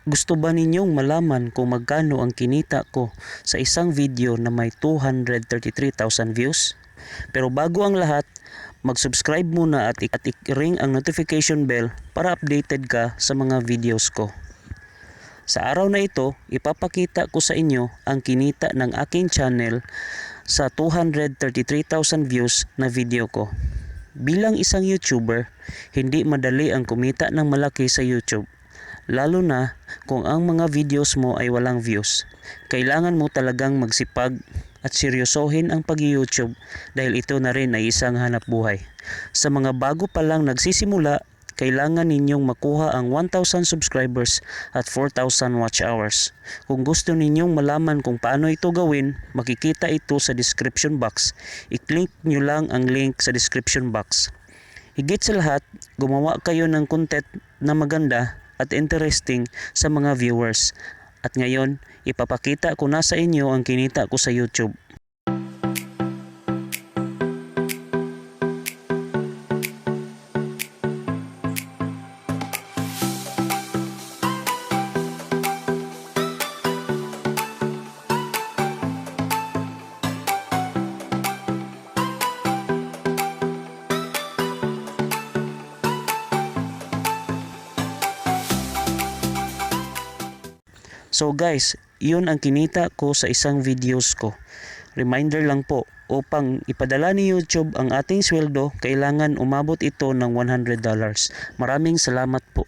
Gusto ba ninyong malaman kung magkano ang kinita ko sa isang video na may 233,000 views? Pero bago ang lahat, mag-subscribe muna at i-ring ang notification bell para updated ka sa mga videos ko. Sa araw na ito, ipapakita ko sa inyo ang kinita ng aking channel sa 233,000 views na video ko. Bilang isang YouTuber, hindi madali ang kumita ng malaki sa YouTube. Lalo na kung ang mga videos mo ay walang views. Kailangan mo talagang magsipag at seryosohin ang pag-YouTube dahil ito na rin ay isang hanap buhay. Sa mga bago pa lang nagsisimula, kailangan ninyong makuha ang 1,000 subscribers at 4,000 watch hours. Kung gusto ninyong malaman kung paano ito gawin, makikita ito sa description box. I-click nyo lang ang link sa description box. Higit sa lahat, gumawa kayo ng content na maganda at interesting sa mga viewers. At ngayon, ipapakita ko na sa inyo ang kinita ko sa YouTube. So guys, yun ang kinita ko sa isang videos ko. Reminder lang po, upang ipadala ni YouTube ang ating sweldo, kailangan umabot ito ng $100. Maraming salamat po.